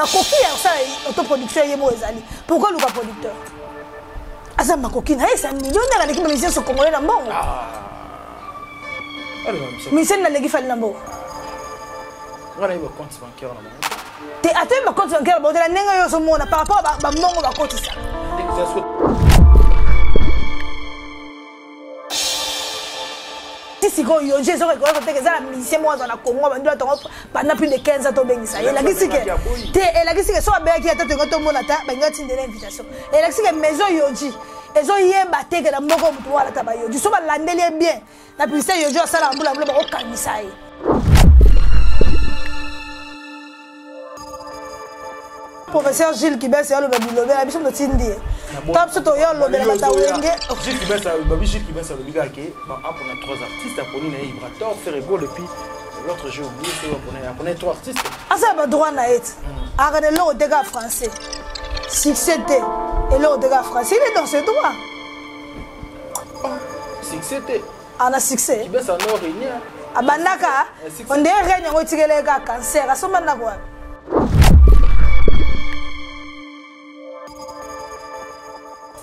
Makoki ya kosala autoproduction ye moko ezali. Pourquoi luka producteur? Aza makoki na ye, c'est un millionnaire aleki ba musiciens congolais na mbongo. Ah. Musicien naleki Fally na mbongo. Nga nayebi ba compte bancaire na bango. Te ata ba compte bancaire na bango te na ndenge yo ozomona par rapport ba mbongo bakotisa. Ti sikoyo yoji ezoka ekoki koteka eza na musicien moko azwa na Congo abandi bato yango pendant plus de 15 ans tobengisa ye elakisi ke te elakisi ke soki abengaki ata tolinga tomona ata balingi atindela invitation elakisi ke maison yoji ezoyeba te ke na mboka moto moko alata bayoji so balandeli ye bien na publicité yoji asalaka mbula mbula bakokangisa ye. Professeur Gilles Kibese aloba bilobela biso totindi ye ta biso toya olobela bata wenge. Gilles Kibese babi Gilles Kibese alobi kaka ke ba apona trois artistes aponi na ye Ibrator Ferre Gola et puis l'autre j'ai oublié c'est apona apona trois artistes asala ba droit na ye ti aka na eloko te kaka français succès te eloko te kaka français il est dans ses droits. Succès te ana succès Kibese ano régner abandaka onde règne yango etikela ye kaka cancer asomba ndako wapi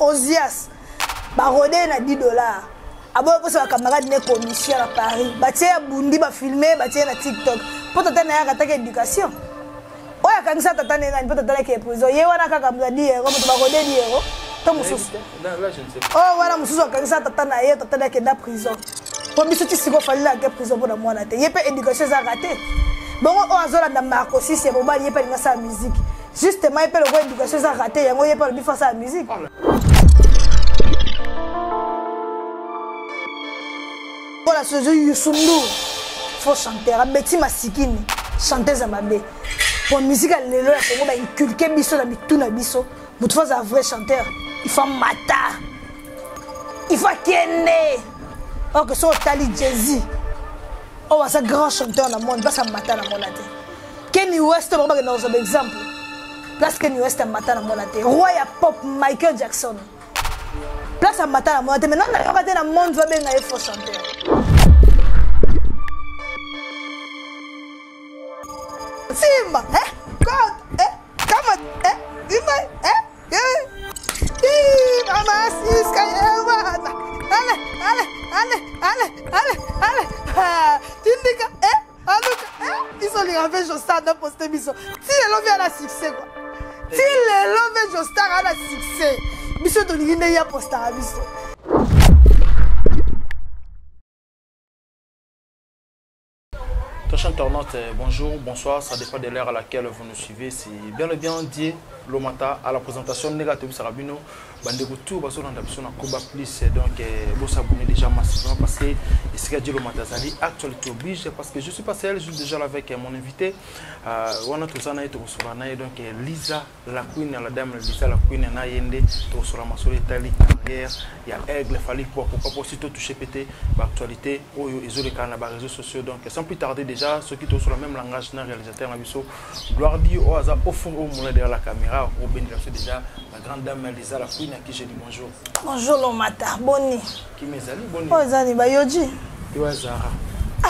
Ozias barode na 10 dollars aboya mposa bacamarade ne commission na Paris batie ya bundi bafilme batie na TikTok mpo tata na ye akataki éducation oyo akangisa tata ne nani mpo tata nake prison ye wana kaka moto adi ero moto barode di ero to mosusu oyo wana mosusu akangisa tata na ye tata na akenda prison mpo biso ti sikoyo Fally ake prison mpo na mwana te ye mpe éducation eza rate bongo oyo azolanda Marco Sisi ya mobali ye mpe alinga asala musique justement ye mpe lokola éducation eza rate yango ye mpe alobi fo asala musique lokola sozo Youssou N'Dour faux chanteur abeti masikini chanteuse ya mabe po musique ya lelo ya Congo bainculke biso na mitu na biso moto fo azala vrai chanteur il faut mata il faut akende or que soki otali Jay-Z oyo aza grand chanteur na monde place amata na mona te Kenny West bango bakenda kozwa baexemple place Kenny West amata na mona te roi ya pop Michael Jackson place amata na mona te maintenant nayoka te na monde babenga ye faux chanteur. Simba eh God eh kama eh Simba eh eh eh mama siska yewana ale ale ale ale ale ale tindika eh aluka eh biso linga mpe Jostar na poste biso ti lelo mpe ana succès quoi ti lelo mpe Jostar ana succès biso tolingi nde ye apostaka biso. Chers internautes, bonjour, bonsoir, ça dépend de l'heure à laquelle vous nous suivez. C'est bien le bien dit Lomata à la présentation Nega Tobi Sarabino, bandeko tout bazolanda biso na Koba Plus, donc vous s'abonnez déjà massivement parce que esika Dieu Lomata zali actualité oblige parce que je suis pas seul, je suis déjà là avec mon invité wana tozana ye tokosola na ye donc Lisa la Queen, la dame Lisa la Queen na yende tokosola masolo etali carrière ya Aigle Fally pourquoi pas aussitôt toucher pété l'actualité oyo ezoleka na ba réseaux sociaux. Donc sans plus tarder déjà ceux qui sont sur le même langage na réalisateur na biso Gloire Dieu au hasard au fond au moulin derrière la caméra au ben déjà la grande dame Lisa la Queen à qui je dis bonjour. Bonjour Lomata, boni. Qui mes amis boni. Oh zani ba yoji. Yo Zara. Ah.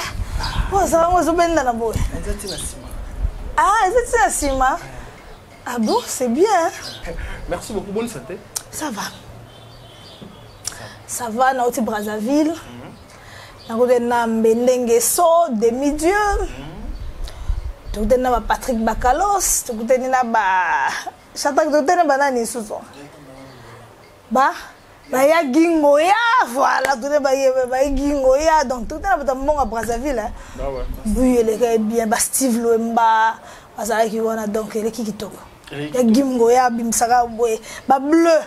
Oh Zara ngo zo benda na boye. Eza tina sima. Ah, eza tina sima. Ah bon, c'est bien. Hein? Merci beaucoup, bonne santé. Ça va. Ça va, nauti Brazzaville. Nakokende na Mbendenge so demi dieu. Tokutani na ba Patrick Bakalos, tokutani na ba Chantal, tokutani na banani lisusu. Ba baya Gingoya, voilà, tokutani baye baye Gingoya, donc tokutani na bato ya mbongo ya Brazzaville. Hein. Ah ouais. Buyi elekaki bien, ba Steve Loemba bazalaki wana, donc eleki kitoko. Ya Gingoya abimisaka boye, ba bleu.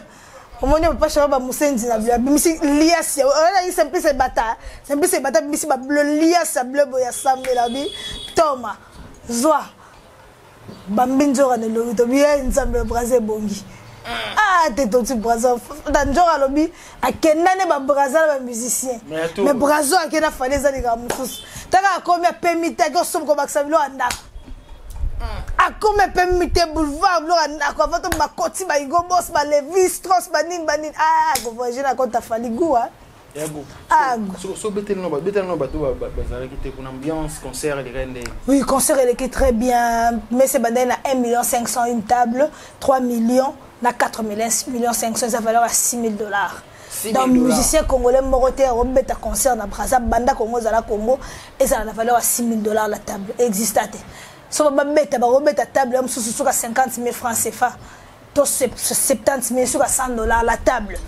Omoni papa Chaba ba musenzi na bleu abimisi lias ya oyo simplice ebata simplice ebata abimisi ba bleu lias ya bleu boye asambela bi toma zwa bambi nzoka na elongi tobi ye nzambe ya Brazza ebongi ah te toti Brazza na nzoka alobi akenda ne ba Brazza na ba musicien mais Brazza akenda Fally eza likambo mosusu taka akomi apemi te ake osomba kobakisa biloko ya ndako akomi apemi te boulevard biloko ya ndako avant to bakoti ba Hugo Boss ba Levi Strauss banini banini ah kovoyage na kota Fally goût. So beteli no beteli no bato bazalaki te kuna, ambiance concert elekaki nde? Oui, concert eleki très bien, mais c'est bandai na 1 million 500 une table, 3 millions na 4 millions 500, eza valeur ya 6 000 $. Donc musicien congolais moko te akobeta concert na Braza banda Congo ezala Congo, ezala na valeur ya 6 000 $ la table, exista te. So babeta, bakobeta table ya mosusu suka 50 000 francs CFA to 70 000, suka 100 $ la table,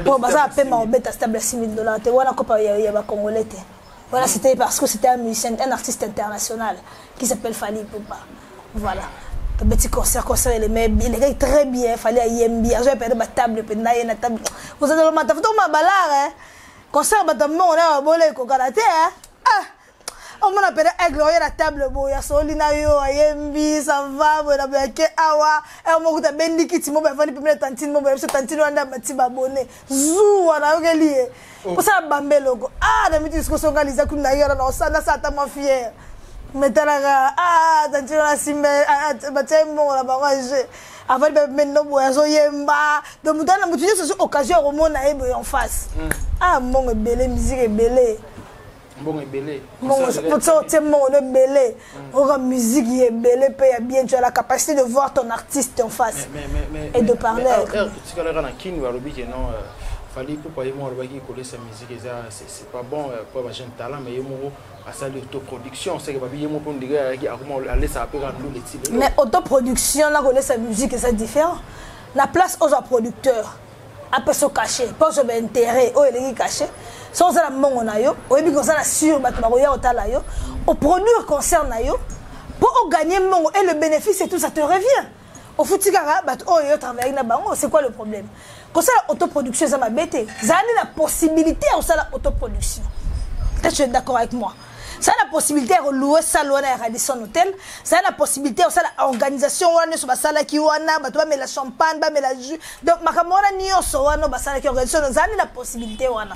po baza apema kobeta table ya 6 000 $ te. Wana kopa ya bacongolais te. Voilà, c'était parce que c'était un musicien, un artiste international qui s'appelle Fally Ipupa. Voilà, tobeti concert, concert eleme, elekaki très bien. Fally ayembi, azoya pene batable mpenza, ye na table ozalomata foto mabalare. Concert bato mbongo na babola ekokana te. Ah, omona pene Aigle oye na table boye, asoli na yo, ayembi, ça va boye na boye, ake awa ere moko kuta abendi kiti mo boye, afandi pembeni na tantine mo boye. Biso tantine wana mati babone zuwa nayokeli ye mposala bambe eloko. Ah, na miti siko songa liza kuna ye wana nasala ata mwa fiere, mais talaka, ah, tantine wana simbe batia mbongo na bango age, avandi pembeni no boye, azoyemba. Donc moto wana, moto nyonso azwi occasion ya komona ye boye en face. Ah, mbongo ebele, musique ebele. Mbongo ebele. Mbongo otie, mbongo no ebele, oyoka musique ebele mpe ya bien. Tu as la capacité de voir ton artiste en face et de parler. Totikalaka na Kini, balobi ke non, Fally Ipupa ye moko alobaki kolesa musique eza, c'est pas bon po bajeune talent, mais ye moko asali autoproduction, c'est que babi ye moko mpo ndenge ayaki akoma alesaka mpe kaka ndule ti. Mais autoproduction na kolesa musique eza différent. Na place ozwa producteur apesa o cachet mpo ozwa baintérêt oyo eleki cachet, so oza na mbongo na yo, oyebi koza na sur bato bakoya kotala yo, oproduire concert na yo mpo oganye mbongo et le bénéfice et tout ça te revient, ofuti kaka bato oyo yo travaillaki na bango. C'est quoi le problème? Kosala autoproduction eza mabe te. Zala nde na possibilité ya kosala autoproduction. Peut-être tu es d'accord avec moi. Zala na possibilité ya kolouer salle wana ya Radisson Hotel, zala na possibilité ya kosala organisation wana nyonso basalaki wana, bato bamela champagne, bamela jus, donc makambo wana nyonso wana basalaki organisation. Zala nde na possibilité wana.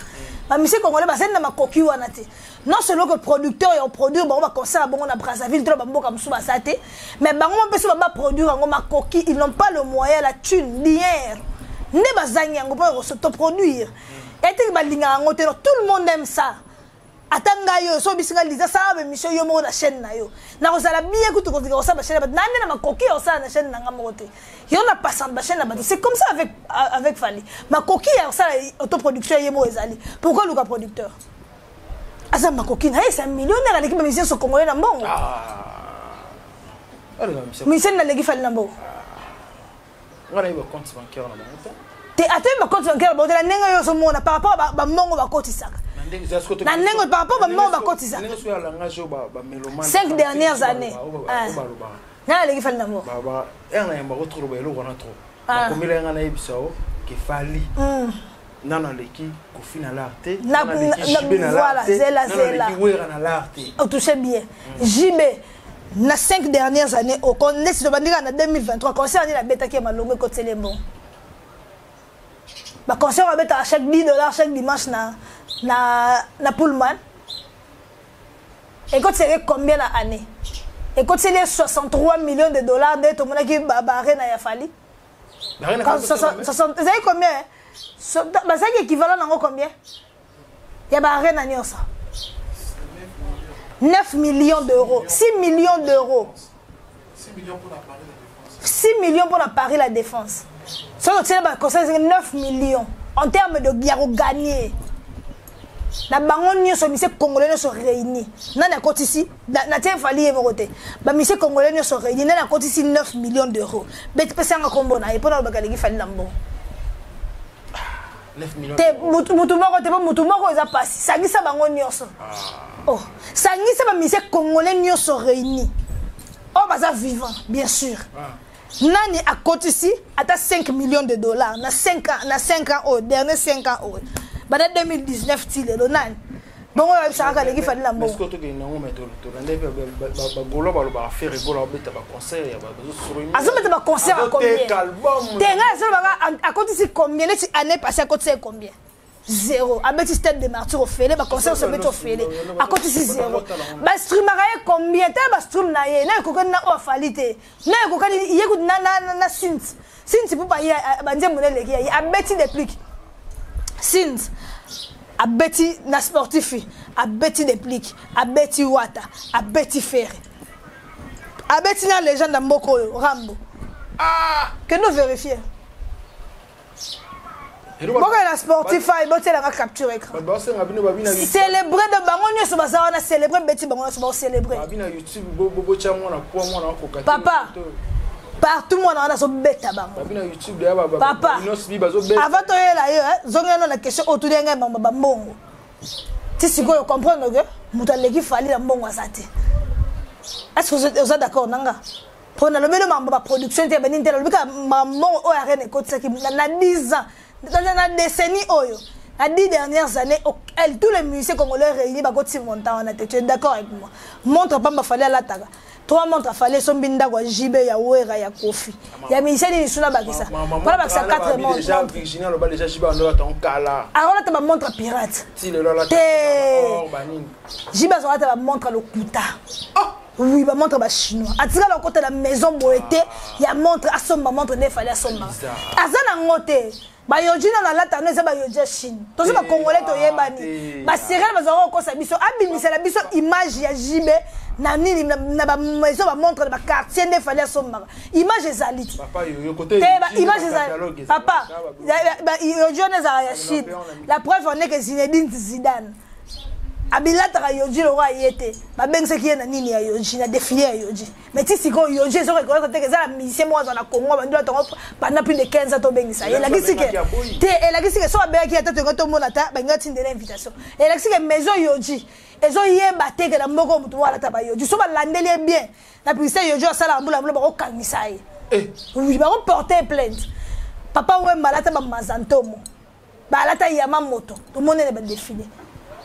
Bamusicien congolais bazali na makoki wana te. Non seulement que producteur ya produire bango baconcert ya bongo na Brazzaville to na bamboka mosusu baza te, mais bango mpe so baproduire yango, makoki, ils n'ont pas le moyen, la thune lière nde bazangi yango mpo kosotoproduire. Eteki balingaka yango te. Tout le monde aime ça. Ata ngai oyo, so obisinga Liza, sala baémission yo moko na chaîne na yo, nakozala bien kutu kozika kosala bachaîne ya bato. Nande na makoki ya kosala na chaîne na nga moko te, yo na passante bachaîne na bato. C'est comme ça avec Fally. Makoki ya kosala autoproduction ye moko ezali, pourquoi luka producteur? Aza makoki na ye, c'est un millionnaire, aleki bamusicien so congolais na mbongo. Musicien naleki Fally na mbongo? Nga nayebi bacompte bancaire na bango te. Te, ata bacompte bancaire na bango te, na ndenge oyo ozomona par rapport bambongo bakotisaka, na ndenge par rapport bambongo bakotisaka 5 dernières années, nga aleki Fally na mbongo. Ere na yambako trop, loba eloko wana trop, bakomela yanga, nayebisa o ke Fally nano aleki Kofi na lar te. Voilà, zela zela. Wera na lar te. Otouche bien. JB na 5 dernières années, neti tobandika na 2023, concert nini abetaki ya malongo ekoteli mbongo? Baconcert babetaka chaque 10 $ chaque dimanche na Pullman, ekotiseli combien na année? Ekotiseli 63 millions de dollars. Nde tomonaki baarena ya Fally ezali combien? Bazalaki équivalent nango combien ya baarena nyonso? 9 millions d'euros, 6 millions d'euros, 6 millions pour la Paris La Défense. Soki otieli baconcert, 9 millions en terme de ya kogagner na bango nyonso. Musicien congolais nyonso réuni, nani akotisi? Natie Fally ye moko te. Bamusicien congolais nyonso réuni, nani akotisi 9 millions d'euros? Beti pesanga nkombo na ye mpona lobaka aleki Fally na mbongo te. Mutu moko te, mpo mutu moko eza pasi. Sangisa bango nyonso. Oh, sangisa bamusicien congolais nyonso réuni oyo baza vivant, bien sûr, nani akotisi ata 5 millions de dollars na 5 ans, na 5 ans oyo, dernier 5 ans oyo, banda 2019 ti lelo? Nani bongo oyo ayebisaka kaka aleki Fally na mbongo? Tokende yango, mais tolande bagolo balobaka Ferre Gola obeta baconcert ya Azobeta baconcert ya combien? Te, ngai azolobaka akotisi combien. Neti année passée akotisi ye combien? Zéro. Abeti Stade de Martyr ofele, baconcert oso abeti ofele, akotisi zéro. Bastreamaka ye combien? Tala bastream na ye, na ekokani na oyo afali te, na ekokani ye kutu na Sinti Sinti mpo baye banzembo na eleki ya ye. Abeti Déplick. Sins abeti na sportif, abeti Deplick, abeti Wata, abeti Ferre, abeti na légende ya mboka oyo Rambo. Ah! Kende vérifier. Boka na Spotify, botielanga capture écran. Bato basenga bino babi na Célébrer de bango nyonso baza wana, célébrer beti bango nyonso baocélébrer. Babi na YouTube botya mwana poa mwana akoka te. Papa, partout mwana wana azobeta bango. Babi na YouTube deya Papa. nyonso bazobeta. Avant toyela yo, zongela na question oyo otuli ngai mamba bambongo. Ti sikoyo comprendre que moto aleki Fally na mbongo aza te. Est ce que oza d'accord na nga? Mpo nalobeli mambo baproduction te, banini te, nalobi kaka mbongo oyo arene ekotisaki na 10 ans, na décennie oyo, na 10 dernières années, tous les musiciens congolais réunis bakotisi montant wana te. Tu es d'accord avec moi? Montre pamba Fally alataka, trois montres Fally esombi ndako ya JB, ya Wera, ya Kofi, ya musicien nini suna bakisa mpona bakisa 4 montres. Déjà Virginie aloba déjà JB andolata nkala. Akolata bamontre pirate ti lelo alata te. Or banini. JB azolata bamontre lokuta. Oui, bamontre bachinois. Atikala okota na maison boye te ya montre, asomba montre nde Fally asombaka. Aza nango te. Bayoji nano alata no eza bayoji ya Chine. Toza bacongolais, toyebani. Baserele bazalaka kokosa biso. Abimisela biso image ya JB na nini, na bamaison bamontre na baquartier nde Fally asombaka. Image ezali te. Papa yoyo kote. Te, image ezali, papa. Yoji wana ezalaka ya Chine. La preuve en est que Zinedine Zidane abilataka yoji lokwa ye te. Babengisaki ye na nini ya yoji, na défilé ya yoji, mais ti sikoyo yoji ezoreconnaître te ke eza na musicien moko aza na Congo bandi atongo pendant plus de 15 ans. Tobengisa ye, elakisi ke te, elakisi ke so babengaki ata toyinga tomona ata balinga tindela invitation. Elakisi ke maison yoji ezoyeba te ke na mboka motu moko alata bayoji. So balandeli ye bien na publicité yoji asalaka mbula mbula, bakokangisa ye. Oui, bakoporte plainte. Papa Wemba alata bamazantomo, balata yama moto, tomonene badéfilé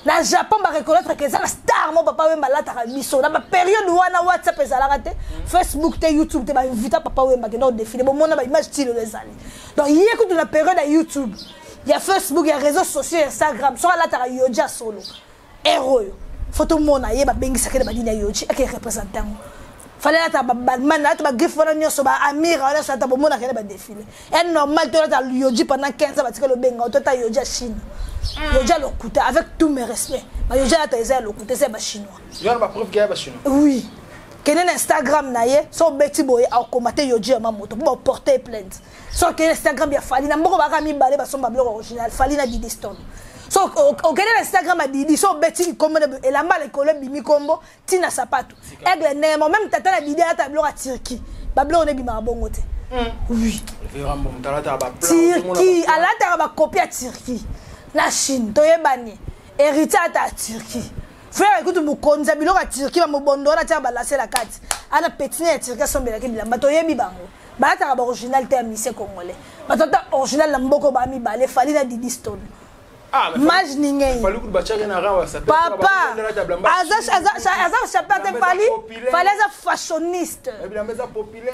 na Japon, bareconnaître ke eza na star mo Papa Wemba alataka biso. Na bapériode wana WhatsApp ezalaka te, Facebook te, YouTube te. Bainvita Papa Wemba, kenda odéfilé, bomona baimage ti lelo ezali. Donc ye kutu na période ya YouTube, ya Facebook, ya réseaux sociaux, ya Instagram, soki alataka yoji ya solo ere oyo, fo tomona ye babengisaki na banini ya yoji, ake représente yango. Fally alata babalman, alata bagriffe wana nyonso, baamira wana nyonso, ata bomonaka ye na badéfilé e normal. To alata yoji pendant 15 ans, batikali obenga to ata yoji ya Chine, yoji ya lokuta. Avec tous mes respects, bayoji alata eza ya lokuta, eza ya bachinois. Wana bapreuve ke ya bachinois? Oui, kende na Instagram na ye, so obeti boye akoma te yoji ya mamoto mpo baporte plainte. So okende na Instagram ya Fally, na mboka baka mibale basomba biloko original, Fally na Didi Stone. So okende na Instagram ya Didi, so obeti kombo, elamba likolo ebimi, kombo ntina sapato aigle ndenge mo. Même tata na Didi alata biloko ya Turquie, babiloko no ebimaka bongo te. Oui, Turquie, alataka bacopie ya Turquie na Chine, toyebani. Héritier alata ya Turquie. Frère, ekutu mokonzi ya biloko ya Turquie, bamobondo wana tia balasela kati ana petine ya Turquie, asombelaki bilamba. Toyebi bango balataka baoriginal te ya musicien congolais. Bato ata original na mboka baa mibale, Fally na Didi Stone. Mage ningei papa aza chapeur te. Fally, Fally aza fashioniste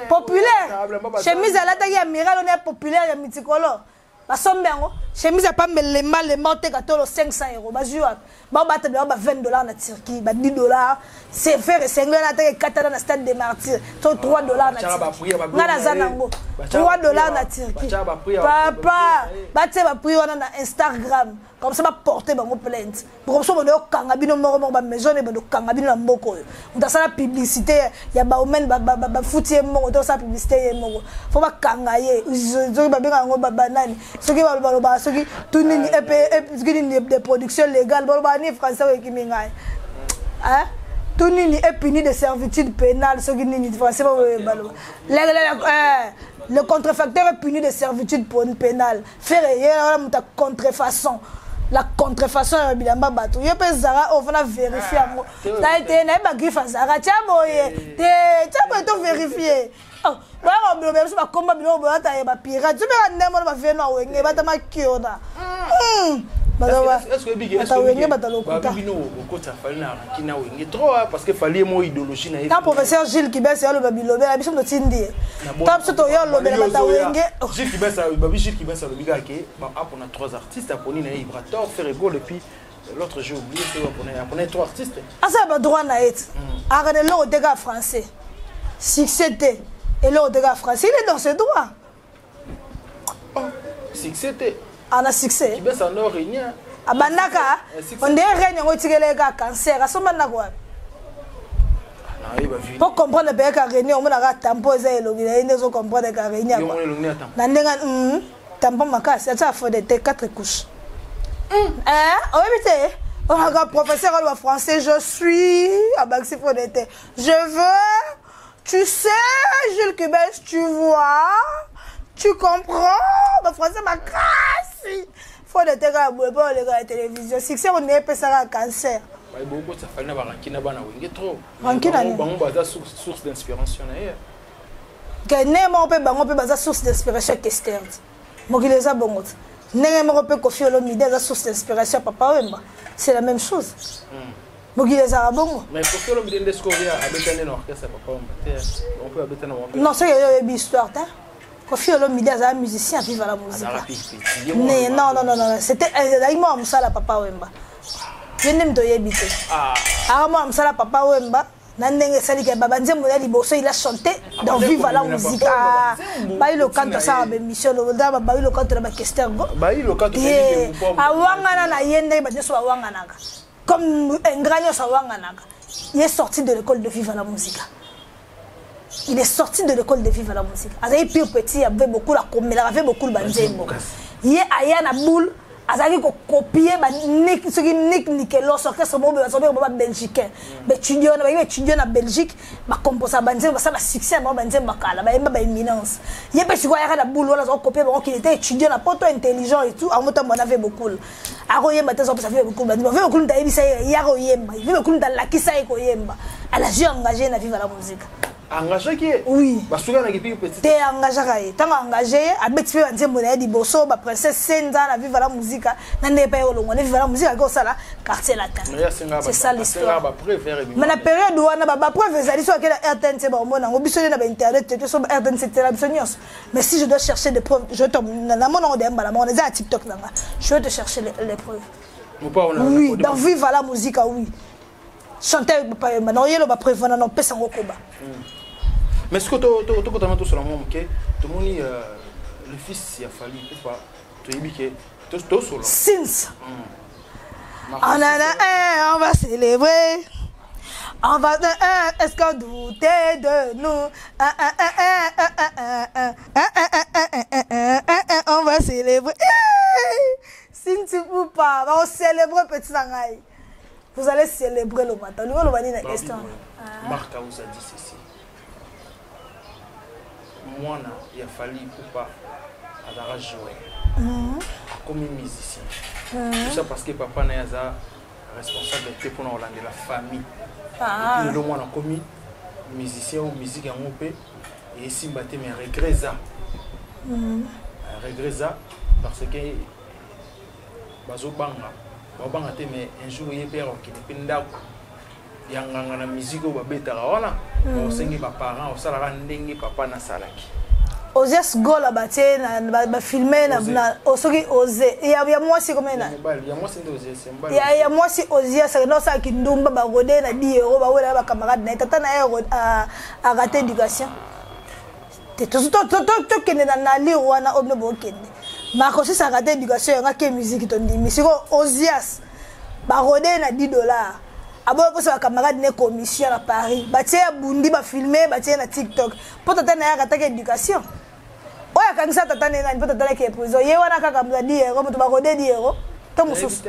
populaire. Chemise alataki ya miral wana ya populaire ya multicolore, basombi yango. Chemise ya pamba, elemba lemba, oteka tolo 500 euro, bazwi wapi? Baobata biloko ba 20 $ na Turquie, ba 10 $. C'est faire esengeli wana ataka ekatana na Stade de Martyr to 3 $ na Turquie. Nga naza nango 3 $ na Turquie, papa. Batie baprix wana na Instagram comme ça, baporte bango plainte. Comme ça bondo okanga bino moko moko, bamaison bondo okanga bino na mboka oyo. Moto asala publicité ya baomen, bafuti ye moko to asala publicité ye moko, fo bakanga ye. Soki babenga yango banani, soki balobaka soki tu nini, soki nini de production légale, balobaka nini, français oyo ekimi ngai, tout nini est puni de servitude pénale, soki nini, français baloba le contrefacteur est puni de servitude pénale. Ferre ye wana moto ya contrefaçon, la contrefaçon ya bilamba. Bato ye mpe Zara oyo fana vérifie yango te, nayeba griffe ya Zara tia boye te, tia boye to vérifie. Boyaka bilobela biso bakomba biloko boyata ya bapirate, so mpe bandenge mona baveno awenge batama kiona Bata Wenge, bata lokuta. Bino okota Fally na ranki na Wenge trop, parce que Fally ye mo idéologie na ye. Na professeur Gilles Kibese aloba bilobela biso, totindi ye to biso toya olobela bata Wenge. Gilles Kibese, babi Gilles Kibese alobi kaka ke apona trois artistes, aponi na ye Ibrator, Ferre Gola et puis l'autre, j'ai oublié. C'est apona trois artistes. Asala badroit na ye ti akana eloko te kaka français, succès te, eloko te kaka français. Il est dans ses droits. Oh, succès te. Ana succès. Kibens ando régner. Abandaka onde règne yango etikela kaka cancer asomba ndako wapi? Po comprendre mpe ka réunion omonaka tampo eza elongi na ye nde ozo comprendre ka réunion na ndenge tampon makasi atia fode te 4 couches. Oyebi te onaka professeur aloba français, je suis abakisi fode te, je veux, tu sais, Jules Cubes, tu vois, tu comprends bafrançais makasi, fode te kaka boye mpo oleka na télévision. Succès onde epesaka cancer. Bokotisa Fally na barankine na bana Wenge trop. Rancune na nini? Bango baza source d'inspiration na ye. Ke ndenge moko mpe bango mpe baza source d'inspiration ya Kester. Mokili eza bongo te. Ndenge moko mpe Koffi Olomide aza source d'inspiration ya Papa Wemba, c'est la même chose. Mokili ezalaka bongo. Mais Koffi Olomide nde sikoyo abeta nde na orchestre ya Papa Wemba te, bango mpe babeta na bango. Non, soki oyo oyebi histoire te, Koffi Olomide azala musicien, Viva la Musica. Non, non, non, non, c'était ezalaki mwa mosala Papa Wemba. Ye nde moto oyebi te, aka mwana mosala Papa Wemba na ndenge esaliki ba banzembo ya liboso, il a chanté dans Viva la Musica. Bayi Lokanto asala baémission da bayi Lokanto na bakester go awangana na ye ndenge bato nyonso bawanganaka, comme ingrat nyonso awanganaka. Il est sorti de l'école de Viva la Musica, il est sorti de l'école de Viva la Musica. Azali pire petit ya ve Bokul, akomelaka ve Bokul banzembo. Ye aya na boule, azalaki kocopier banik soki nik nikelos, orchestre moko boye bazobenga bango babelgicain, baétudiant wana bayaki baétudiant na Belgique, bacomposa banzembo, basala basuccès ya bango, banzembo bakala bayemba baéminence. Ye mpe sikoyo ayaka na boule wana, aza kocopier bango, qu'il était étudiant na poto, intelligent et tout. Amotambo na ve Bokul, akoyemba te, azopesa ve Bokul banzembo. Ve Bokul mutu ayebisa ye yaka oyemba, ve Bokul mutu alakisa ye koyemba, alazwi engagé na Viva la Musique. Engageaki ye? Oui. Basukanaki mpe petit. Te, engageaka ye. Ntango engage ye, abeti mpe banzembo na ye liboso, baprincesse Senza na Viva la Musica. Na ndenge mpe ye olongwa na Viva la Musica, ake kosala Quartier Latin. C'est ça l'histoire. Mais na période wana bapreuve ezali so ake na RTNC, baomona yango. Biso nde na bainternet te, so RTNC tela biso nyonso. Mais si je dois chercher des preuves, je namona yango deya mbala moko, eza ya TikTok na nga. Je vais te chercher les preuves. Oui, dans Viva la Musica, oui, chanter avec Papa Wemba, na oyelo bapreuve wana, na opesa yango koba. Mais ce que tokotana tosala mwa moke, tomoni le fils ya Fally Ipupa, toyebi ke tosolo Since on en a un, on va célébrer. On va un, est-ce qu'on doutait de nous? Un, un, un, un, un, un, un, un, un, un, un, un, un, un, on va célébrer. Since Ipupa, on célébrer petit na ngai. Vous allez célébrer le matin. Nous allons na question. Marc House a dit ceci. Mwana ya Fally Ipupa azalaka joueur. Akomi musicien. Tout ça parce que papa na ye aza responsable te mpona kolandela famille. Et puis lelo mwana akomi musicien oyo musique yango mpe esimba te, mais regret eza. Regret eza parce que bazobanga, babanga te, mais un jour ye mpe akokende mpe ndako ya nganga na musique oyo babetaka wana, baosengi baparent osalaka ndenge papa nasalaki. Ozias Gola batie bafilme soki oze ya mwasi komena ya mwasi nde Ozias. Ya mwasi Ozias akenda osalaki ndumba, barode na 10 euro, bawela na bacamarade na ye. Tata na ye arate éducation te. Tokende na nalire wana oyo bino bokende. Makosis arate éducation yango ake musique, tondimi. Sikoyo Ozias barode na 10 dollar, aboya mposa bacamarade ne commission na Paris, batie ya bundi, bafilme, batie na TikTok mpo tata na ye akataki éducation. Oyo akangisa tata ne nani mpo tata nake prison? Ye wana kaka moto 10 euro, moto barode 10 euro to mosusu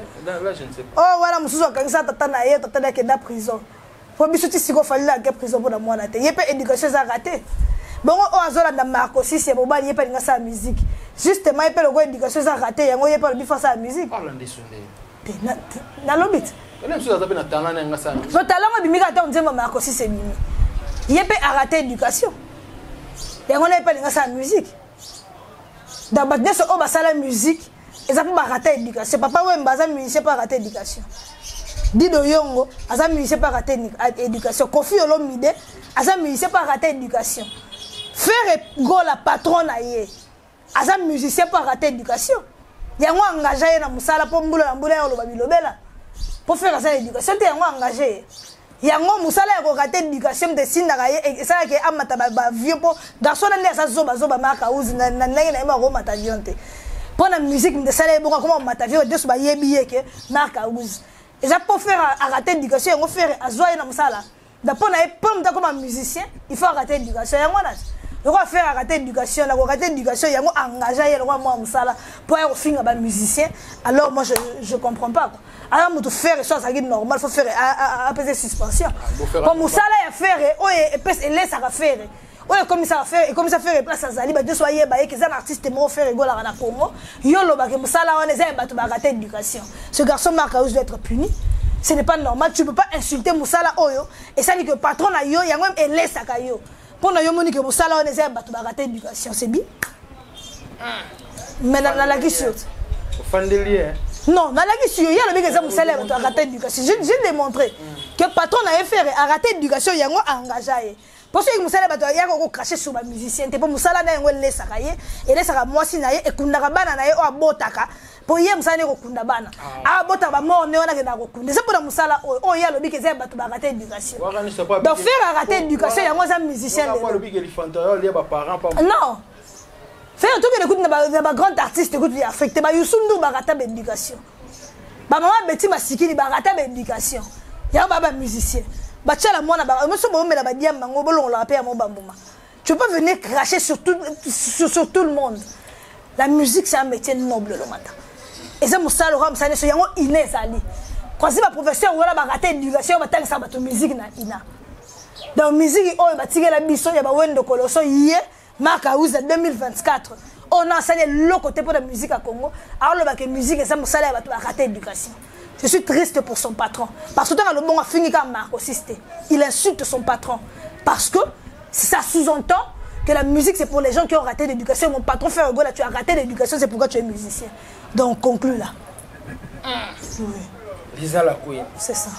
oyo wana mosusu akangisa tata na ye, tata na akenda prison mpo biso ti sikoyo Fally ake prison mpona mwana te. Ye mpe éducation eza rate bongo. Oyo azolanda Marco Sisi ya mobali, ye mpe alinga asala musique justement. Ye mpe lokola éducation eza rate yango, ye mpe alobi faut asala musique te. Nalobi te so talango ebimi kaka ntango nzembo Marco Sisi ebimi. Ye mpe arate éducation yango na ye mpe alinga asala musique. Donc bato nyonso oyo basala musique eza mpo barate éducation. Papa Wemba aza musicien mpo arate éducation. Dido Yongo aza musicien mpo arate éducation. Koffi Olomide aza musicien mpo arate éducation. Ferre Gola, patron na ye, aza musicien mpo arate éducation yango engage ye na mosala mpo mbula na mbula ya oloba bilobela mpo Ferre aza na éducation te, yango engage ye. Yango mosala ya korate éducation moto esindaka ye, esalaka ye amata baavion mpo garçon na nde aza zobazoba. Mark Auzi na ndenge na ye akomata avion te. Mpo na musique nde esala ye bongo, akoma komata vie nyonso, bayebi ye ke Mark House eza mpo Ferre arater éducation. Yango Ferre azwa ye na mosala da mpo na ye, mpo moto akoma musicien, il faut arater éducation. Yango wana lokola Ferre arater éducation, na korater éducation yango, engage ye lokola mwa mosala mpo aya kofinga bamusicien. Alors moi, je comprends pas quoi. Aya moto Ferre so azalaki normal, faut Ferre apesa suspension mpo mosala ya Ferre oyo elesaka Ferre, oyo ekomisaka Ferre, ekomisa Ferre place azali, bato nyonso bayeba ye ke eza na artiste moko Ferre egolaka na Congo. Yo olobaka mosala wana eza ya bato barater éducation. Ce garçon Marc House doit être puni. Ce n'est pas normal, tu peux pas insulter mosala oyo esali ke patron na yo, yango elesaka yo. Mpo na yo moni ke mosala wana eza ya bato barater éducation, c'est bien, mais nalakisi yo te. Ofandeli ye. Non, nalakisi yo, ye alobiki eza mosala ya bato arater éducation. J'ai démontré que patron na ye Ferre arater éducation, yango engage ye. Mpo soki mosala ya bato, yaka kocracher sur bamusicien te, mpo mosala na yango elesaka ye, elesaka mwasi na ye, ekundaka bana na ye oyo abotaka, mpo ye mosala nde kokunda bana, abotaka bamort nde wana akendaka kokunda. Eza mpona mosala oyo oyo ye alobiki eza ya bato barater éducation. Donc Ferre arater éducation, yango aza musicien lelo. Non, Ferre tokende kutu na bagrand artiste kutu ya Afrique te, baYoussou N'Dour barata baéducation, bamama beti masikini barata baéducation, yango baa bamusicien batiala mwana moso boomela badiamba yango, bolongolaka mpe yango bambuma. Tu peux venir cracher sur tout le monde. La musique, c'est un métier noble. Lomata eza mosala oka mosala nyonso, yango ina ezali kwasi baprofesseur wana barate éducation, batangisaka bato musique na ina. Donc musique oyo batikela biso ya bawendo koloso, ye Mark House 2024 oyo na asali eloko te mpo na musique ya Congo, aolobaka musique eza mosala ya bato barate éducation. Je suis triste pour son patron, parce que ntango alobongo, afingi kaka Marco 6 te, il insulte son patron, parce que ça sous-entend que la musique, c'est pour les gens qui ont raté l'éducation. Mon patron Ferre Gola, tu as raté l'éducation, c'est pourquoi tu es musicien. Donc conclue là. Oui. Lisa la Queen. C'est ça.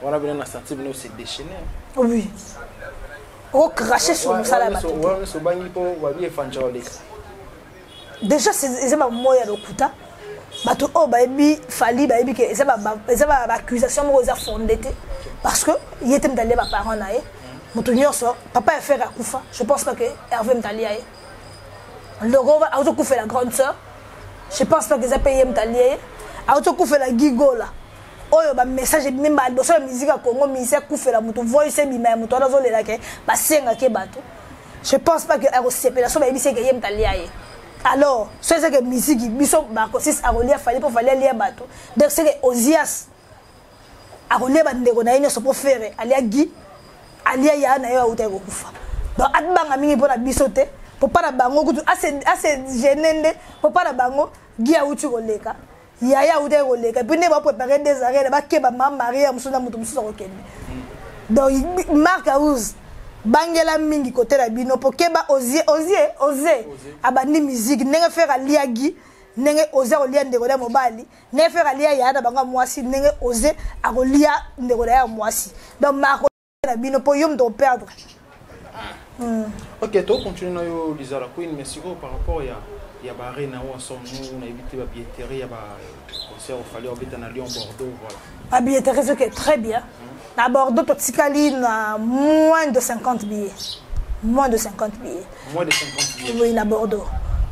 Wana bino na senti bino se déchaîner. Oui, ocracher sur mosala ya bato. Wana nyonso obangi mpo babi efanja oleka. Déjà eza bamoya ya lokuta. Bato oyo bayebi Fally bayebi ke eza baaccusation moko eza fondé te, parce que ye te moto alia baparent na ye. Moto nyonso, papa ya Ferre akufa, je pense pas que Hervé moto alia ye. Loko azokufela grande sœur, je pense pas que eza mpe ye moto alia ye. Azokufela Gigola oyo bamessage ebimi mbala liboso ya musique ya Congo, musicien akufela moto, voice ebima ya moto wana azolelake, basengaki bato. Je pense pas que akosepela so bayebisi eke ye moto alia ye. Alors so ezake musique biso bakosis akolia Fally mpo Fally alia bato, donc c'est que Ozias akolia bandeko na ye nyonso, mpo Ferre alia Gi, alia ya na ye autaki kokufa. Donc abanga mingi mpo na biso te, mpo mpa na bango kutu ase gêne nde, mpo mpa na bango Gi auti koleka, yaya autaki koleka, et puis nde baprépare des arènes, bakeba ma marie ya mosusu na moto mosusu akokende. Donc Mark House, bangela mingi kote na bino, mpo keba Ozie, Ozie, Oze abandi musique ndenge Ferre aliagi, ndenge Oze akolia ndeko na mobali, ndenge Ferre alia yaya na bango ya mwasi, ndenge Oze akolia ndeko na ye ya mwasi. Donc Mark na bino, mpo yo moto operdre. Ok, tocontinue na yo, Lisa la Queen, mais sikoyo par rapport ya baarena oyo ensemble nous nayebi te, babilletterie ya baconcert oFally obeta na Lyon, Bordeaux, voilà. Babilletterie ezoke très bien. Na Bordeaux totikali na moins de 50 billets, moins de 50 billets. Moins de 50 billets? Oui, na Bordeaux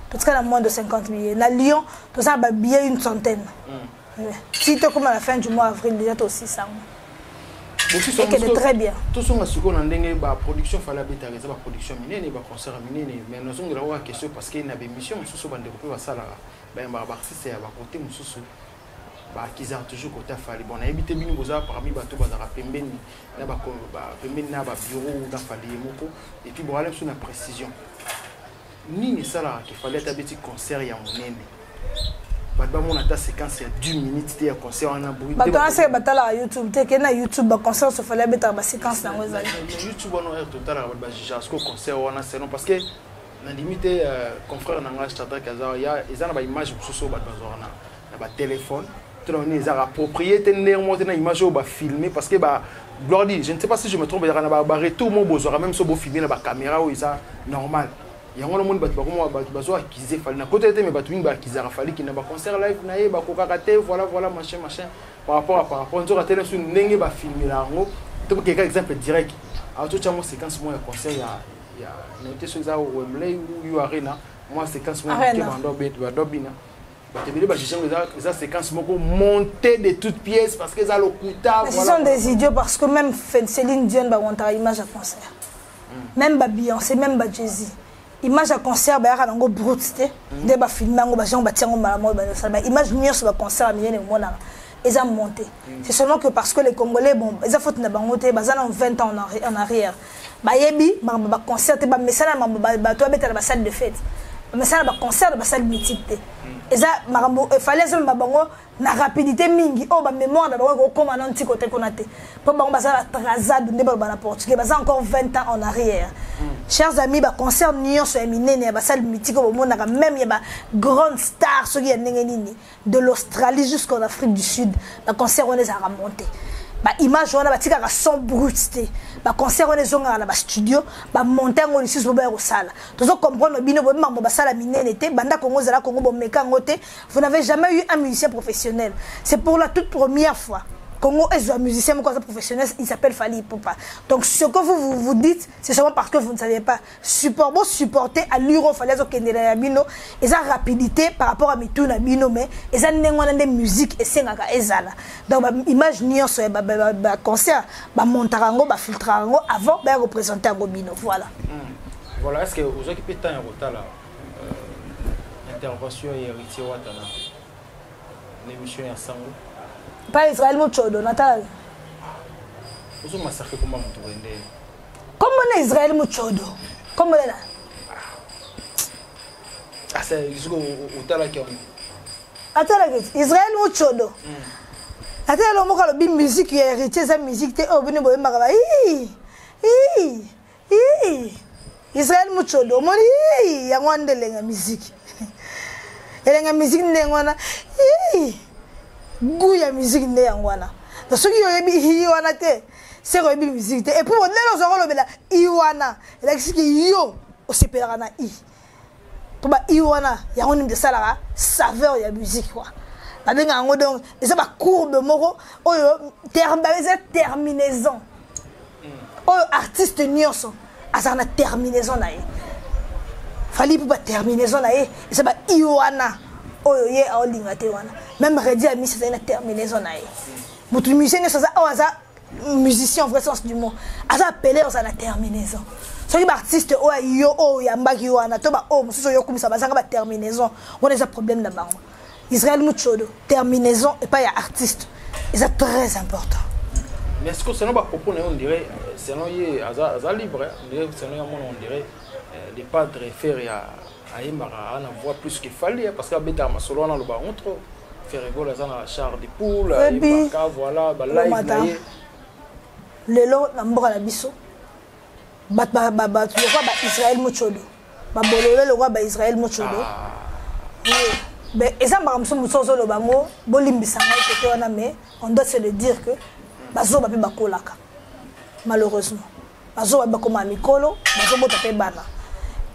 totikali na moins de 50 billets. Na Lyon toza na babillet une centaine. Si tokóma na fin du mois avril, déjà tosisango ekende très bien. Tosonga sikoyo na ndenge baproduction Fally abetaka, eza baproduction minene, baconcert ya minene, mais nazongela kaka question, parce que na bémission mosusu bandeko mpe basalaka, bayambaka baartiste ya bakote mosusu, baakizaka toujours côté aFally. Bon, nayebi te, bino boza parmi bato bazalaka pembeni na babureau na Fally ye moko, et puis boala biso na précision nini esalaka ke Fally ata abeti concert ya monene, bato bamona ata séquence ya 10 minutes te ya concert wana? Bato wana seke batalaka YouTube te. Kende na YouTube, baconcert so Fally abetaka, baséquence nango ezali. YouTube wana heure totalaka, bato bajugeaka siko concert wana selon, parce que nandimi te confrère na nga Shadrack aza ya, eza na baimage mosusu oyo bato bazwaka na batelefone to na nini, ezaka approprié te ndenge moko te na image oyo bafilme, parce que ba gloire dit, je ne sais pas si je me trompe, ezalaka na baretour moko bozwaka même so bofilme na bacaméra oyo eza normal. Yango namoni bato bakoma, bato bazo accuser Fally na kota te, mais bato mingi baakizaka Fally na baconcert live na ye bakokaka te, voilà voilà, machin machin, par rapport nzoka te so ndenge bafilmela yango. Tokeka exemple direct atotya mo séquence moko ya concert ya nayebi te so eza Wembley ou Arena, mwa séquence moko moke bando bina. Bato ebele bajuge yango eza séquence moko montée de toutes pièces parce que eza lokuta. Ce sont des idiots, parce que même Céline Dion bakontaka image ya concert, même ba Beyoncé, même ba Jay-Z, image ya concert bayaka nango brut te. Nde bafilme yango, bajango batia yango mbala moko, basala baimage nyonso. Baconcert ya minene omonaka eza monté. C'est seulement que parce que les Congolais, bon, eza faute na bango te, baza na 20 ans en arrière, bayebi makambo baconcert te, bamesana makambo bato babetala basalle de fête, bamesana baconcert na basalle mythique te. Eza makambo efali ezomema bango na rapidité mingi oyo bamémoire na bango ekokóma na ntiko te kuna te, mpo bango baza na atrasado, nde baloba na portugais, baza encore 20 ans en arrière. Chers amis, baconcert nyonso ya minene ya basalle mythique oyo bomonaka, même ya bagrande star, soki ya ndenge nini, de l'Australie jusqu'en Afrique du Sud, baconcert wana ezalaka monté. Baimage wana batikaka son brut te. Baconcert wana ezongaka na bastudio, bamonte yango lisusu po baya kosala. Tozocomprendre bino, boyebi makambo basala minene te. Banda Kongo ezala Kongo, bomeka yango te. Vous n'avez jamais eu un musicien professionnel. C'est pour la toute première fois Congo est un musicien moko aza professionnel, il s'appelle Fally Ipupa. Donc ce que vous vous, vous dites, c'est seulement parce que vous ne savez pas. Support, bon, supporter à l'euro Fally azokendela ya bino, eza rapidité par rapport à mitu na bino, mais eza ndenge wana nde musique esengaka ezala. Donc ba image nyonso ya ba concert, ba montaka yango, ba filtraka yango avant ba représenter yango bino. Voilà. Voilà, est-ce que ozwaki mpe temps ya kotala intervention ya Héritier Watana na émission ya Sango? Pa Israël Muchodo, natala. Ozomasakre komba moto boye nde. Kombo na Israël Muchodo. Kombo na Soki otalaki yango? Atalaki Israël Muchodo. Ata elo moko alobi musique ya Héritier eza musique te oyo bino boyembaka ba ii ii ii. Israël Muchodo, omoni ii, yango wana nde elenga musique, elenga musique ndenge wana. Ii, goût ya musique nde yango wana. Donc soki oyebi i wana te, seke oyebi musique te. Et puis modele ozwaka olobela i wana elakisi ke yo osepelaka na i, mpo ba i wana yango nini esalaka saveur ya musique quoi, babengaka yango. Donc eza bacourbe moko oyo eza terminaison oyo artiste nyonso azalaka na terminaison na ye. Fally mpo baterminaison na ye eza ba i wana oyo ye aolinga te wana. Même Reddy Amisi azali na terminaison na ye. Moto musicien nyonso aza oyo aza musicien, vrai sens du mot, aza appelé ozala na terminaison. Soki baartiste oyo yo oyo oyambaki wana to baoyo mosusu oyo okumisa bazanga baterminaison wana, eza problème na bango. Israel Muchodo, terminaison epai ya artiste eza très important. Mais est-ce que selon bapropos na ye, on dirait selon ye aza libre, on dirait selon ye amona, on dirait le padre Ferre ya ayembaka ana voix plus que Fally, parce que abetaka masolo wana, aloba yango trop. Ferre Gola aza na chair de poule, ayembaka, voilà, balive na ye. Lelo na mboka na biso, bato lokola baIsrael Mochodo, babolole lokola baIsrael Mochodo, eza makambo mosusu mosusu ozoloba yango, bolimbisa ngai kote wana, mais on doit se le dire que bazoba mpe bakolaka. Malheureusement bazoba bakoma mikolo, bazobota mpe bana.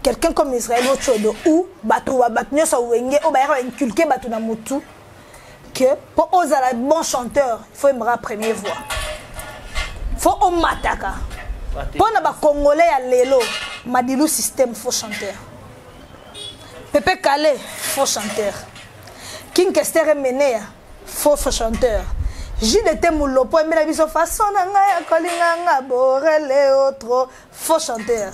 Quelqu'un comme Israel Mochodo ou bato nyonso Wenge oyo bayaka bainculke bato na motu que mpo ozala bon chanteur, il faut oyembaka première voix, faut omataka. Mpo na bacongolais ya lelo, Madilu Système faux chanteur, Pepe Kale faux chanteur, King Kester Emeneya faux faux chanteur, JDT Mulopo emela biso façon na ngai ya kolinga nga borele otro, faux chanteur.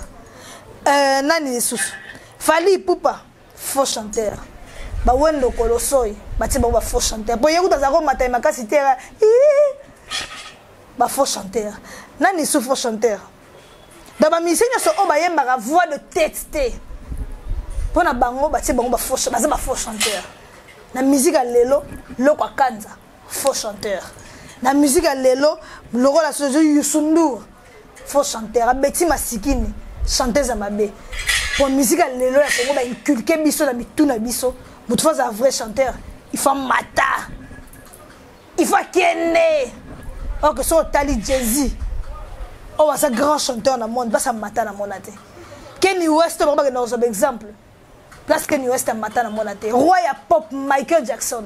Nani lisusu? Fally Ipupa faux chanteur, bawendo Kolosoi batie bango bafaux chanteur, po ye kuta azala komata ye makasi te, bafaux chanteur. Nani lisusu faux chanteur? Donc bamusicien nyonso oyo bayembaka voix de tête te, mpo na bango batie bango baza bafaux chanteur. Na musique ya lelo, Loko Akanza faux chanteur. Na musique ya lelo, lokola sozo Youssou N'Dour faux chanteur, abeti masikini chanteuse ya mabe. Po musique ya lelo ya Kongo, bainculke biso na mitu na biso, motu faut azala vrai chanteur, il faut mata, il faut akende. Or que soki otali Jay-Z oyo aza grand chanteur na monde, basa mata na mona te. Kanye West, bango bakenda kozwa baexemple, place Kanye West amata na mona te. Roi ya pop Michael Jackson,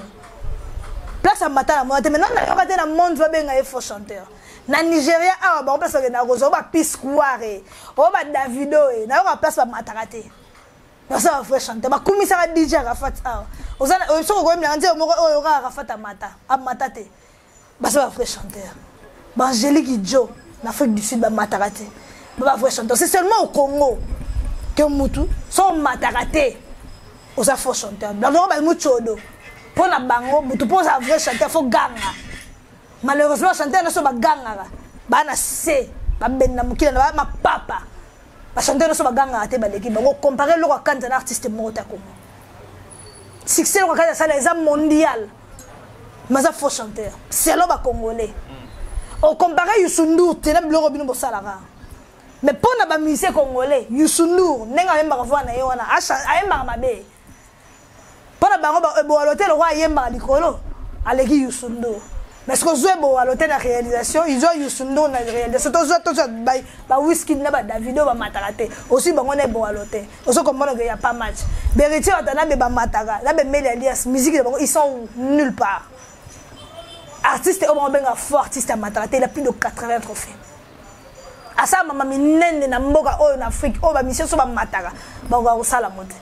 place amata na mona te. Maintenant nayoka te na monde babenga ye faux chanteur. Na Nigeria awa, bango place bakendaka kozwa oyo ba P-Square, oyo ba Davido, e nayoka place bamataka te. Baza ba vrai chanteur. Bakumisaka DJ Arafat awa. Oza soki okoyembelaka nzembo moko oyo kaka Arafat amata. Amata te. Baza ba vrai chanteur. Ba Angélique Kidjo na Afrique du Sud bamataka te. Ba vrai chanteur. C'est seulement au Congo que mutu so omataka te. Oza faux chanteur. Bango ba muchodo. Pona bango mutu po oza vrai chanteur faut ganga. Malheureusement chanteur nyonso bagangaka. Bana se babenda mokila na ba mapapa. Ba chanteur nyonso bagangaka te baleki bango. Comparer eloko ya Kanza na artiste moko te ya Congo. Succès eloko ya Kanza asala eza mondial. Mais aza faux chanteur. Selon ba Congolais. O comparer Youssou N'Dour te na biloko bino bosalaka. Mais mpo na ba musiciens congolais, Youssou N'Dour ndenge ayembaka voix na ye wana, ayembaka mabe. Mpo na bango Ebowalo te lokola ayembaka likolo aleki Youssou N'Dour. Mais soki ozwa Ebowalo te na réalisation, izwa Youssou N'Dour na réalisation, tozwa tozwa ba Wizkid na ba Davido bamataka te. Ozwi bango na Ebowalo te. Ozo comprendre que y a pas match. Héritier Watanabe bamataka, na Bemeli Alias, musique na bango ils sont nulle part. Artiste oyo bango benga fort artiste amataka te, il a plus de 80 trophées. Asala mama minene na mboka oyo na Afrique oyo ba mission so bamataka, bakoka kosala ngo te.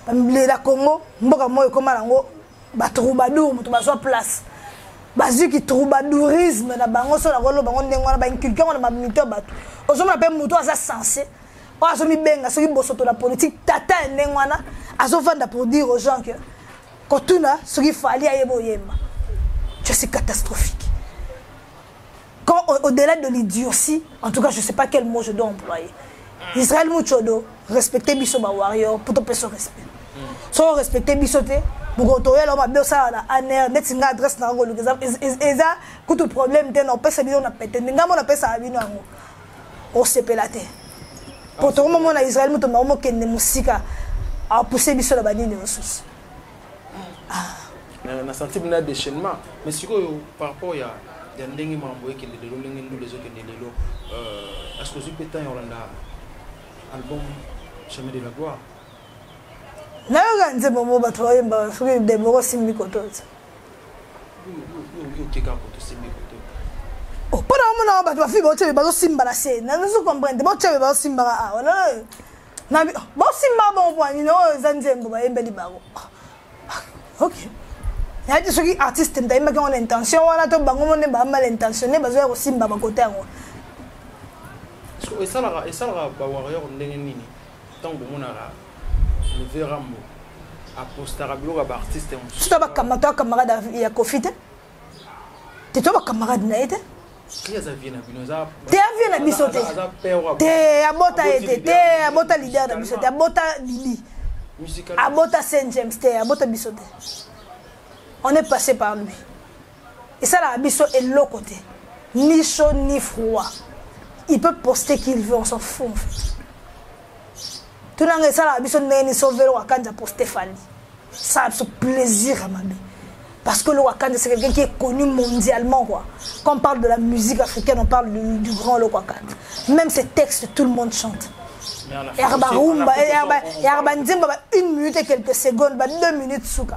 Bamilela Congo, mboka moyo ekoma nango ba troubadour, moto bazwa place. Bazwi ki troubadourisme na bango so na koloba bango ndenge wana ba inculquer ngo na ba mito ya bato. Ozomona pe moto aza censé oyo azomibenga soki bosoto na politique tata ya ndenge wana azovanda pour dire aux gens que kotuna soki Fally ayeba oyemba. C'est catastrophique. Quand au-delà de l'idiotie, en tout cas je sais pas quel mot je dois employer. Israël Muchodo, respectez biso ba warrior pour to peso respect. So respectez biso te, buko to yela ma biosa na aner neti nga adresse na ngo luka eza kutu problème te na pesa bino na pete nga mona pesa bino yango. Osepela te. Po to mona Israël muto ma mokende musika a pousser biso na banini mosusu. Na senti bina déchaînement, mais sikoyo par rapport ya ya ndenge mambo ekende lelo, ndenge ndule ezokende lelo, est-ce que ozwi mpe temps ya kolanda album Chemin de la gloire? Nayoka nzembo mo bato bayemba soki Debora osimbi koto te. Okeka koto osimbi koto. Mpo na omona bato bafi botyebe bazosimba na se, nazo comprendre botyebe bazosimbaka awa bosimba bongo mpo nini oyo eza nzembo bayembeli bango. Ok. Nayaki soki artiste moto ayembaki yango na intention wana to bango mo nde ba mal intentionné bazoya kosimba bakote yango. So, esalaka ba warrior ndenge nini ntango bomonaka Levé Rambo apostaka biloko ya ba artiste mosusu? Soki to ba camarade ya Koffi te, te to ba camarade na ye te. Te avie na biso te, te abota ye te, te abota leader na biso te, abota Bibi, abota Saint James te, abota biso te. On est passé par lui. Esalaka biso eloko te, ni chaud ni froid. Il peut poster qu'il veut, on s'en fout en fait. Tunanga esalaka biso ndenge ni sauver Wakanja poster Fally. Ça a plaisir à ma vie. Parce que le Wakanda, c'est quelqu'un qui est connu mondialement, quoi. Quand on parle de la musique africaine, on parle du grand le Wakanda. Même ses textes, tout le monde chante. Herba Rumba, Herba Nzemba, 1 minute et quelques secondes, 2 minutes, souka.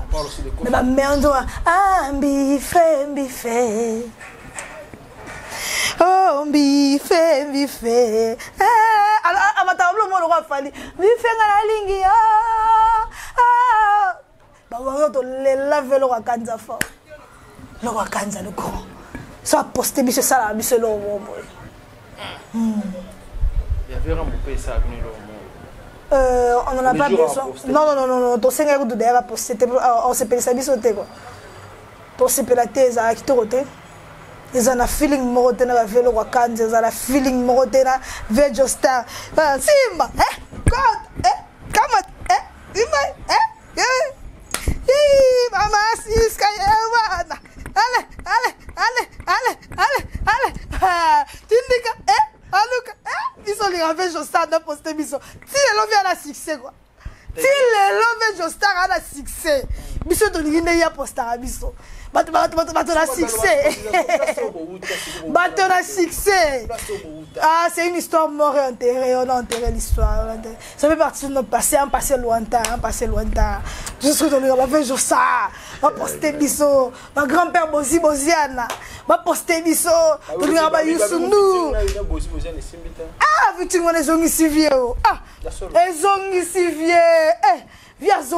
Mais ma mère, on dit, ah, mbife, mbife. Oh, mbife, mbife. Eh, alors, ah, ma table, moi, le roi Fally. Mbife, nga na lingi, ah, ah. Ba warrior to lela ve le Wakanda fort. Le Wakanda le grand. So a posté biso sala biso lo mo boy. Il y avait un peu ça venu lo mo. On n'en a pas besoin. Non non non non non, to senga ko d'ailleurs a posté on s'est payé ça biso te quoi. To sepela te za kitoko te. Eza na feeling moko te na ba velo Wakanda, eza na feeling moko te na Vejo Star. Simba, eh? God, eh? Come on, eh? Simba, eh? Eh? Ih, mama Siska, eh, Ale, ale, ale, ale, ale, ale. Ah, tindika, eh? Aluka, eh? Biso linga Vejo Star na poste biso. Ti lelo via na succès quoi. Ti lelo Vejo Star ana succès. Biso tolingi nde ya postaka biso. Bato, bato, bato, bato na succès. Bato na succès. Ah, c'est une histoire mort et enterrée. On a enterré l'histoire. Ça fait partie de notre passé, un passé lointain, un passé lointain. Juste que on a fait ça. On va poster biso. Ma grand-père Bozi Boziana. On va poster biso. On a ba Youssou N'Dour. Ah, vu que on est zongisi vieux. Ah, ezongisi vieux.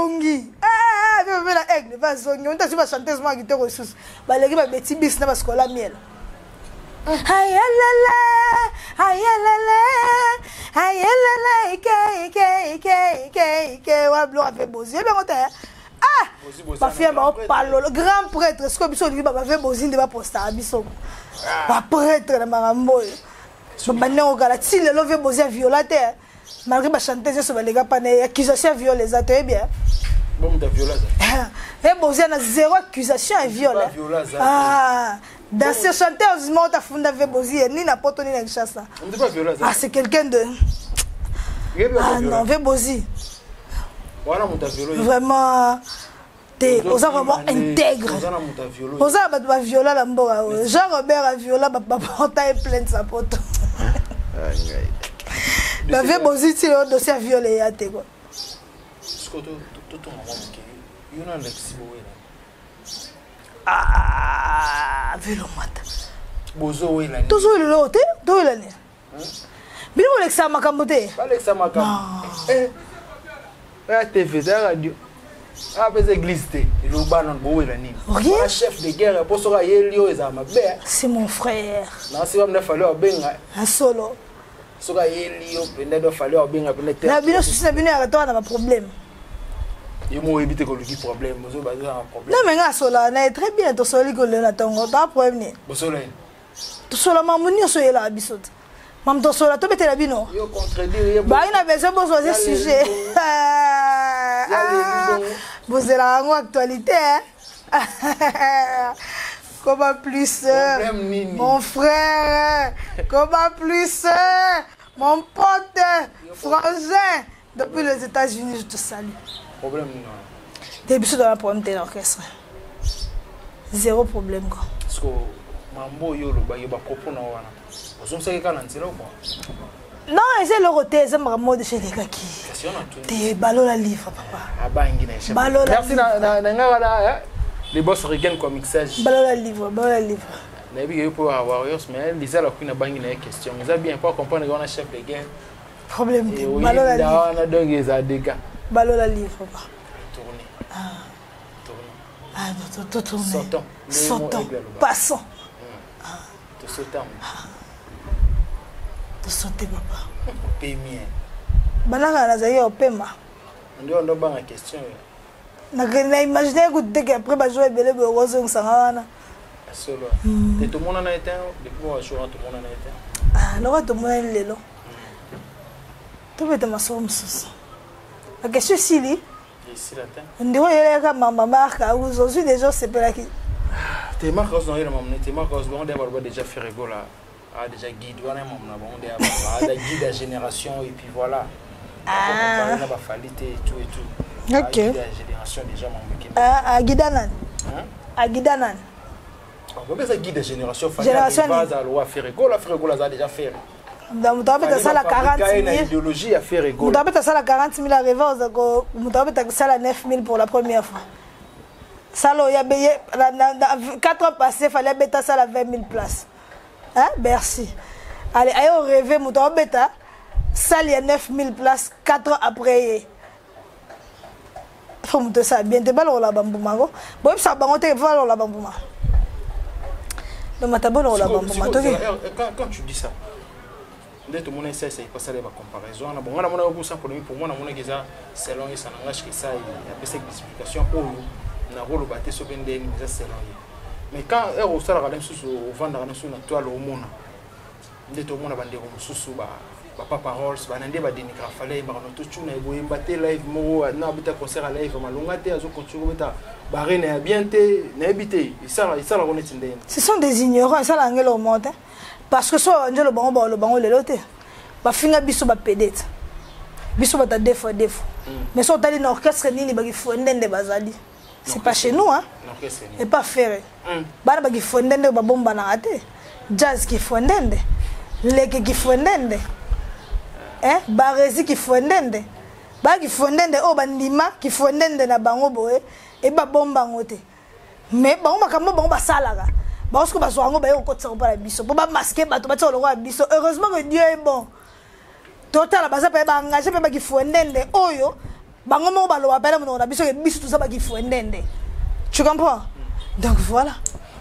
azongi. Ah, vieux papa na aigle, vieux azongi. On t'a su ba chanteuse mwa kitoko lisusu. Baleki ba beti bis na ba scola miel. Ayalala, ayalala, ayalala, ike, ike, ike, ike, ike. Wa biloko ape bozi. Yebi yango te. Ah! Bafia ba palolo grand prêtre sikoyo biso olingi ba bave bozi nde bapostaka biso. Ba prêtre na makambo oyo. Babandi yango kala ti lelo ve bozi ya viola te. Malgré ba chanteuse nyonso baleka pa na ye accusation ya viol eza toyebi. Bon mutu viola za. Eh bozi na zéro accusation ya viol. Ah dans ce chanteuse moko tafunda ve bozi ni na poto ni na Kinshasa. Ah c'est quelqu'un de Ah non, ve bozi. Wana mutu viola. Vraiment te oza vraiment intègre oza na bato baviola na mboka oyo jean robert aviola baporta ye plainte sa poto bavie bozi ti lelo dossier ya viole eya te kua velomata tozowela eloko te towela nini bino bolekisaka makambo te balekisa makambo eh. Ya tv eza radio apesa église te eloba nano bowela nini rien chef de guerre mpo soki ayeli oyo ezala mabe. C'est mon frère. Nasi bamna fali abenga. Solo. Soki ayeli yo mpenza do fali abenga mpenza te na bino susi na bino yaka toka na baproblème. Yo mo oyebi te koluki problème ozobaza na problème. Non mais nga asolaka na ye très bien, tosoli kolelo na ntongo toa problème nini. Bosola ye. Tosola mambo nyonso oyelaka biso te mamu tosola tobetela bino bayi na besoin bozwa ze sujet bozelaka yango actualité. Comment plus mon frère, comment plus mon pote frangin depuis les États-Unis, je te salue. Problème te biso dans problème te l'orchestre zéro problème quoi. Parce que mambo oyo olobaki bapropos na wana ozongisaki kaka na nzela okwa. Non, eza eloko te, eza makambo moko deja elekaki te. Balola livre papa. Abangi na balola. Merci na ngai wana les boss regain quoi mixage. Balola livre, balola livre. Nayebi ke yo mpo ya warriors mais liza lakui na bangi na ye question eza bien mpo acomprendre wana chef de guerre. Problème te, balola livre wana donc eza dégâts. Balola livre papa. Tourner. Ah. Tourner. Ah, to tourner. Sortons. Sortons. Passons. Tosota. Tosote papa. Pemi. Balaka nazali ya opema. Ndio ndo banga question. Na imagine kutu teke après bajour ebele boye okozongisanga wana. Solo. Te tomonana ye te depuis bajour wana tomonana ye te. Ah, lokola tomonani lelo. Tobeta masolo mosusu. Baquestion esili. Esila te. Ndeko oyelaka mama Mark Auzo ozwi déjà osepelaki. Te Mark Auzo nayela mama te Mark Auzo bango nde baloba déjà Ferregola a déjà guide wana mama na bango nde aza guide ya génération et puis voilà. Ah. Na bafali te et tout et tout. Ok. Guide ya génération déjà mama kende. Ah, aguida nani? Aguida nani? Babeza guide ya génération. Génération nini? Aza loa Ferregola, Ferregola aza déjà Ferre. Moto abeta sala 40 000. Idéologie ya Ferregola. Moto abeta sala 40 000 arriva ozako moto abeta sala 9 000 pour la première fois. Sala oyo abeye 4 ans passé fallait abeta sala 20 000 places. Hein? Merci. Allez, ayo rêver moto abeta salle ya 9 000 places 4 ans après ye. Faut moto ça bien te balola bambuma ngo. Boyebisa bango te balola bambuma. Donc matabolo la bambuma toki. Quand tu dis ça, nde tomona esa esa ekosala ba comparaison wana bon wana mona yo polémique pour moi na mona eza selon ye ça n'engage que ça apesaki explication oyo nakoloba te soki ndeni eza selon ye. Mais quand heure osalaka na mosusu ovandaka na mosusu na toile omona nde tomona bandeko mosusu bapapa Rolls bana nde badénigra fale ayembaka na totuna eboyemba te live moko na abeta concert ya live malonga te azocontinue kobeta barene ya bien te nayebi te esalaka neti ndeni. Ce sont des ignorants, esalaka ngelo omonte parce que so banzelo bango baloba bango lelo te bafinga biso bapedete biso bata deux fois deux fois. Mais so otali na orchestre nini bakifwendende bazali, c'est pas chez nous hein, et pas ferre bana bakifwendende babombanaka te jazz kifwendende leke kifwendende eh barezi kifwendende bakifwendende oyo bandima kifwendende na bango boye e babomba yango te. Mais bango makambo bango basalaka bango soki bazwa yango baye kokotisa kopala biso mpo bamaske bato batia koloko ya biso. Heureusement que Dieu est bon, totala baza mpe baengage mpe bakifwendende oyo Bango moko baloba pele monoko na biso ke biso toza bakifuendende. Tu comprends? Donc voilà.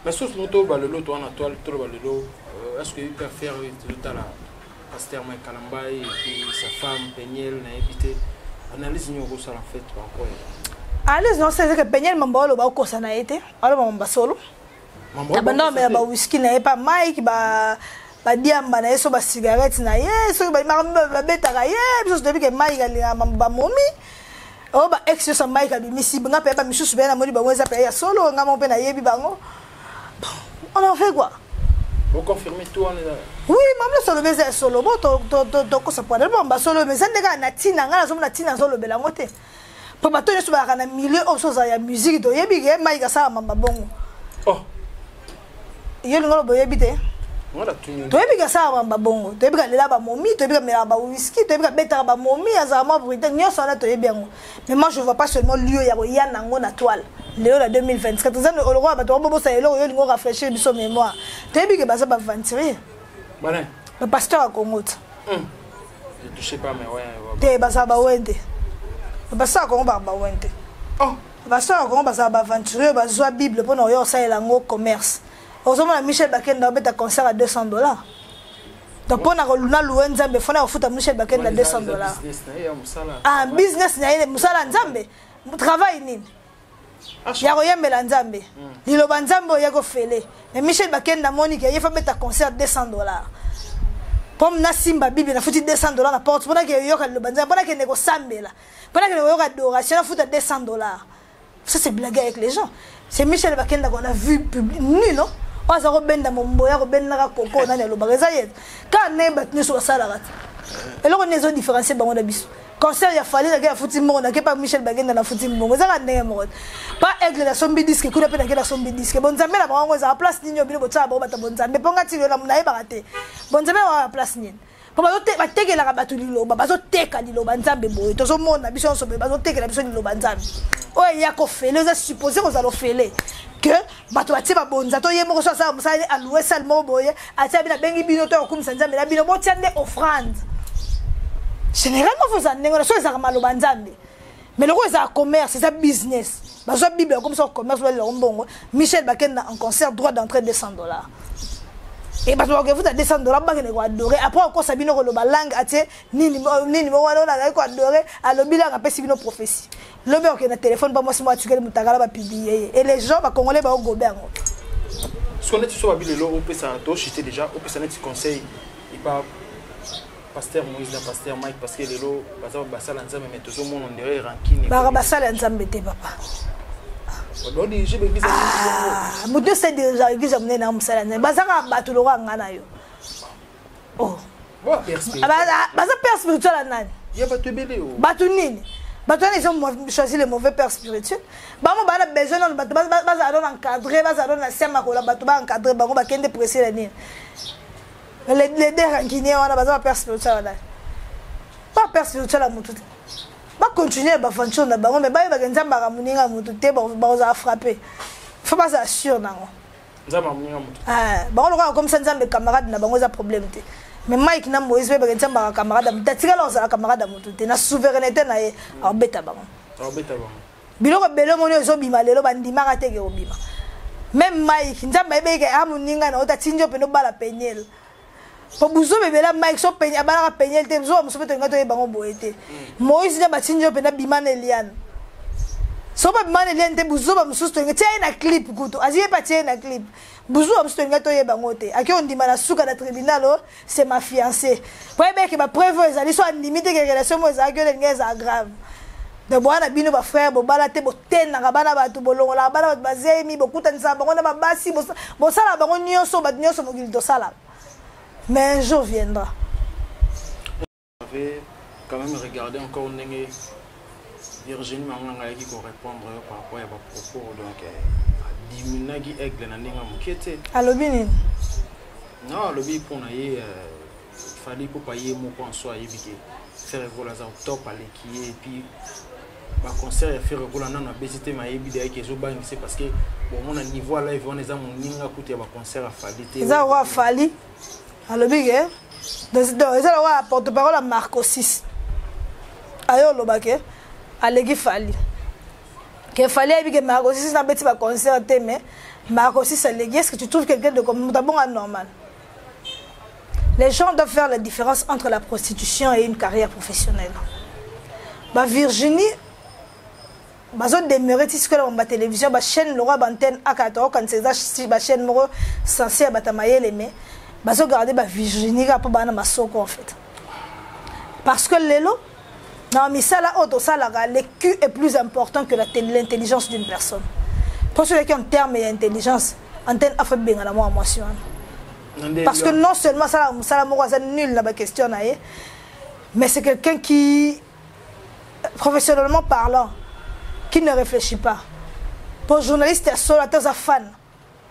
Mais source moto balelo to wana to to balelo, est-ce que il peut faire tout à la pasteur Mike Kalambay et puis sa femme Peniel na évité analyse nyoko ça en fait par rapport? Analyse non, c'est que Peniel mambo lo ba kosa na été, alors mambo solo. Banda omela ba whisky na ye pa Mike, ba badiamba na ye, so ba cigarette na ye, soki babetaka ye. Biso toyebi ke Mike alingaka bamomi oyo ba ex nyonso. Mike abimisi nga mpe bamisusu mpe namoni bango eza mpe ya solo. Nga moko mpe nayebi bango. On en fait quoi? Oconfirme tout wana? Oui, mama nyonso alobi eza ya solo. Bo tokosa poana bon basolo, mais eza nde kaka na ntina. Ngai nazomona ntina azolobela yango te, mpo bato nyonso bazalaka na milieu oyo biso ozala ya musique, toyebi ke Mike asala mamba bongo. Oh. Yo lingo loba oyebi te. Toyebi ke asala mamba bongo, toyebi ka lela bamomi, toyebi kamelaka bawiski, toyebi kabetaka bamomi, azala mwa brute nyonso wana, toyebi yango. Mais moi, je vois pas seulement lieu ya koya nango na toile lelo na 2024. Eza lokola bato babobosa eloko. Yo olingo rafraîchir biso mémoire. Toyebi ke baza baaventurier, bapasteur ya Congo te. Te, bazala bawen te. Bapasteur ya Congo baka bawen te. Bapasteur ya Congo bazala baaventurier, bazwa Bible mpona oya kosalela yango commerce. Ozomona Michel Bakenda obeta concert à 200 $. Donc mpona koluna luwe Nzambe, fona kofuta Michel Bakenda 200 $. Ah, business na ye, mosala ya Nzambe, travail nini ya koyembela Nzambe, liloba Nzambe oyo kofele. Mais Michel Bakenda amoniki ye fa beta concert 200 $. Mpo nasimba Bible, nafuti 200 $ na porte. Mpona ke yoka liloba Nzambe, mpona kende kosambela, mpona kende koyoka adoration, nafuta 200 $. Ça, c'est blaguer avec les gens. C'est Michel Bakenda qu'on a vu public nu, non? Oyo aza kobenda momboya, kobendaka koko nani alobaka eza ye kaka ndenge bato nyonso basalaka te. Eloko nini ezodifférencie bango na biso? Concert ya Fally, nake afuti mbongo, nake pa Michel Bakenda, nafuti mbongo, ezaka ndenge moko te. Pa Aigle nasombi disque kuna, mpe nake nasombi disque. Bonzambe na bango yango ezaka place nini? Oyo bino botiaka bango bato bonzambe, mpo nga tili nayebaka te bonzambe na bango ya place nini, mpo batekelaka bato liloba, bazoteka liloba Nzambe boye. Tozomona biso nyonso boye, bazotekela biso liloba Nzambe oyo eya kofele. Eza suppose kozala ofele ke bato batie babonza to ye moko so asala mosala, alouer salle moko boye, atia bino, abengi bino to akokumisa Nzambe na bino, botia nde offrande. Généralement fo ezala ndenge wana. So ezalaka maloba Nzambe, mais loko ezala commerce, eza business. Bazwa Bible, bakomisa commerce, balelako mbongo. Michel Bakenda en concert, droit d'entrée 200 $, e bato bakofuta 200 $, bakende koadorer. Après okosa bino koloba langue, atie nini nini moko wana oyo azali koadorer, alobi langue, apesi bino prophétie. Lobi okende na telefone mpa mwasi moko atikali motakala, bapublier ye, et les gens bacongolais baogobe yango. Soki neti so babi lelo opesa, tochite déjà, opesa neti conseil epa pasteur Moïse na pasteur Mike, parce que lelo baza basala Nzambe, mais tozomona ondire rancune. Baka basala ya Nzambe te, papa. Badirige baeglise. Moto nyonso adirige église ya monene na mosala ya Nzambe, baza kaka bato lokola nga na yo. Oh, baza père spirituel ya nani? Ya bato ebele. Bato nini? Bato wana, ils ont choisi le mauvais père spirituel. Bango bana besoin nano bato bazala nano encadré, bazala nano na se makolo, bato baencadre bango, bakende presse na nini. Les deux rancunier wana baza bapère spirituel wana, ba père spirituel ya motu te. Bacontinue baventure na bango, mais bayebaka Nzambe aka moninga ya motu te. Bakozala frappe, faut bazala sûr nango. Nzambe amoninga motu. Bango lokola komisa Nzambe camarade na bango, eza problème te. Mais Mike na Moïse, bayebaka Nzambe aka camarade ya motu, atikala kozala camarade ya motu te. Na souveraineté na ye, akobeta bango. Akobeta bango. Biloko ebele omoni ezobima lelo, bandimaka teke kobima. Même Mike, Nzambe ayebeki ke amoninga na ota tindi yo mpena obala Peniel, po buzoba ebela. Mike so abalaka Peniel te, buzoba mosusu mpe tolinga toyeba yango boye te. Moïse nde batindi yo mpena bima na Eliane. So babima na Eliane te, buzoba mosusu tolinga tia ye na clip kutu, azwi ye mpe atie ye na clip, buzoba mosusu tolinga toyeba yango te. Ake ondima na suka na tribunal o c'est ma fiancée, po ayebeke bapreuve oyo ezali. So andimi te ke relation mo ezalaki oyo elingi ezala grave. Donc bwana bino bafrère, bobala te, botendaka bana bato, bolongolaka bana bato bazemi, bokutanisaka bango na babasi, bosalaka bango nyonso. Bato nyonso mokili tosalaka, mais un jour viendra. Avait quand même regardé encore ndenge Virginie Manganga ayaki korépondre yo par rapport ya bapropos, donc adiminaki Aigle na ndenge ya moke te. Alobi nini? Non, alobi mpo na ye, Fally Ipupa ye moko en soi ayebi ke Ferre Gola aza top, aleki ye. Et puis baconcert ya Ferre Gola nano abeti te, mayebi deyaki ezobangisa, parce que bomona niveau ya live wana eza moninga kutu ya baconcert ya Fally te. Eza lokola Fally alobi ke eza lokola porte parole ya Marco 6 aye oloba ke Aleki Fally. Ke Fally ayebi ke Marco Sisi na beti ba concert te, mais Marco Sisi aleki. Est-ce que tu trouves quelqu'un de comme moto abonga normal? Les gens doivent faire la différence entre la prostitution et une carrière professionnelle. Ba Virginie bazo demeurer ti sikoyo na ba télévision, ba chaîne lokola ba antenne aka tokokanisa eza ba chaîne moko censé ya bato ya mayele, mais bazo garder ba Virginie kaka mpo baa na masoko en fait, parce que lelo na misala oyo tosalaka, le cul est plus important que l'intelligence d'une personne. Mpo soki en terme ya intelligence, antenne afa bengana mwa mwasi wana, parce que non seulement asalaka mosala moko aza nul na baquestion na ye, mais c'est quelqu'un qui, professionnellement parlant, qui ne réfléchit pas. Pour journaliste ya solo, ata oza fan,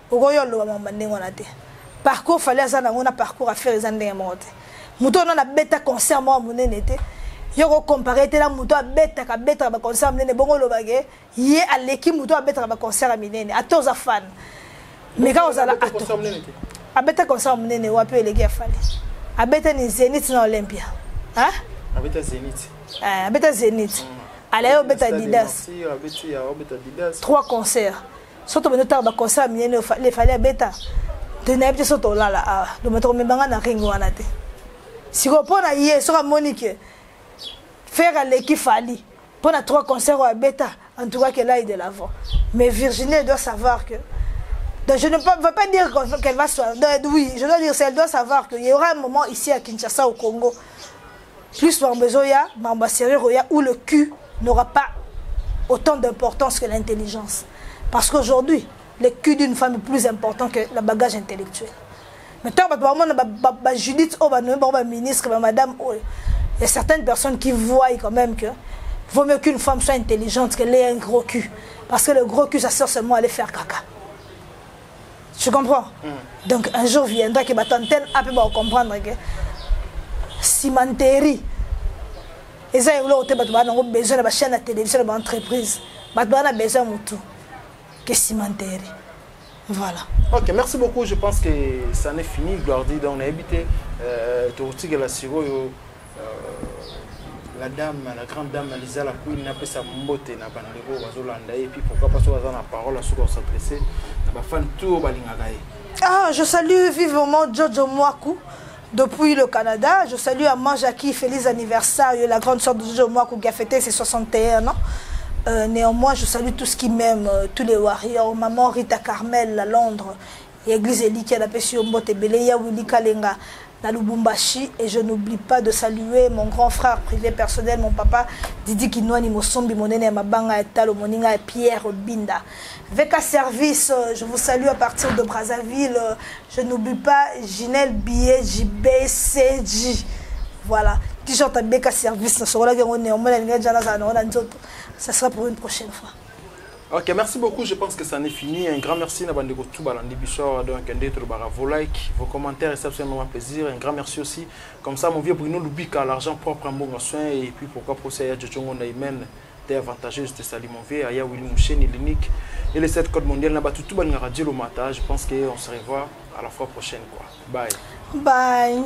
okoki oloba makambo ndenge wana te. Parcours Fally aza nango na parcours affaire eza ndenge moko te. Moto oyo nano abeta concert moko monene te, yo kocompare te na moto abetaka abetaka baconcert monene. Bongo olobake ye aleki moto abetaka baconcert ya minene. Ata oza fan, mais kaka ozala ato abeta concert monene wapi eleki ya Fally? Abeta ni Zénith na Olympia. Abeta Zénith. Abeta Zénith, alaye obeta Adidas, trois concerts. So tobandi otala baconcert ya minene le Fally abeta te, nayebi te. So tolala awa, lomo tokomemanga na ring wana te. Sikoyo mpo na ye, soki amoni ke Ferre aleki Fally mpo na trois concerts oyo abeta, en tout cas qu'elle aille de l'avant. Mais Virginie, elle doit savoir que, donc je ne veux pas dire qu'elle va se, donc, oui, je dois dire, elle doit savoir qu'il y aura un moment ici à Kinshasa, au Congo, plus Mambezoya, Mamba Roya, où le cul n'aura pas autant d'importance que l'intelligence. Parce qu'aujourd'hui, le cul d'une femme est plus important que le bagage intellectuel. Maintenant, bah, Judith, oh, bah, bah, ministre, bah, madame, oh, il y a certaines personnes qui voient quand même que vaut mieux qu'une femme soit intelligente qu'elle ait un gros cul. Parce que le gros cul, ça sert seulement à aller faire caca. Tu comprends? Donc un jour viendra que batantene a pu comprendre que cimenterie eza eloko te. Bato baa nango besoin na bachaîne ya télévision, na baentreprise. Bato baa na besoin motu ke cimenterie. Voilà. Ok, merci beaucoup. Je pense que ça n'est fini. Gloire dit, donc on a évité la sikoyo la dame, la grande dame Lisa la Queen, napesa mbote na bandeko bazolanda et puis pourquoi pas so baza na parole à soki s'adresser na bafan tout balingaka ye. Ah, je salue vivement Jojo Mwaku depuis le Canada. Je salue Amand Jackie, feliz anniversaire, la grande sœur de Jojo Mwaku qui a fêté ses 61 ans. Néanmoins, je salue tous qui m'aiment, tous les warriors, maman Rita Carmel à Londres, et église Eliki à la Pesio Mbote Bele, ya Willy Kalenga na Lubumbashi, et je n'oublie pas de saluer mon grand frère privé personnel, mon papa Didi Kinwani Mosombi Monene Mabanga Etalo Moninga et Pierre Binda. VK Service, je vous salue à partir de Brazzaville. Je n'oublie pas Ginelle Billet JBCJ. Voilà. T-shirt à BK Service, ça sera pour une prochaine fois. Ok, merci beaucoup. Je pense que ça en est fini. Un grand merci à Bandeko Toubalandi Bissor, donc vos likes, vos commentaires, et ça fait un plaisir. Un grand merci aussi. Comme ça, mon vieux Bruno Lubika, l'argent propre en bon soin. Et puis pourquoi procéder à Djochongo Naïmen, t'es avantageux, je te salue mon vieux. Aya Willy Moucheni, l'unique. Et les 7 codes mondiaux, Naba Toutou Banara Matin. Je pense qu'on se revoit à la fois prochaine, quoi. Bye. Bye.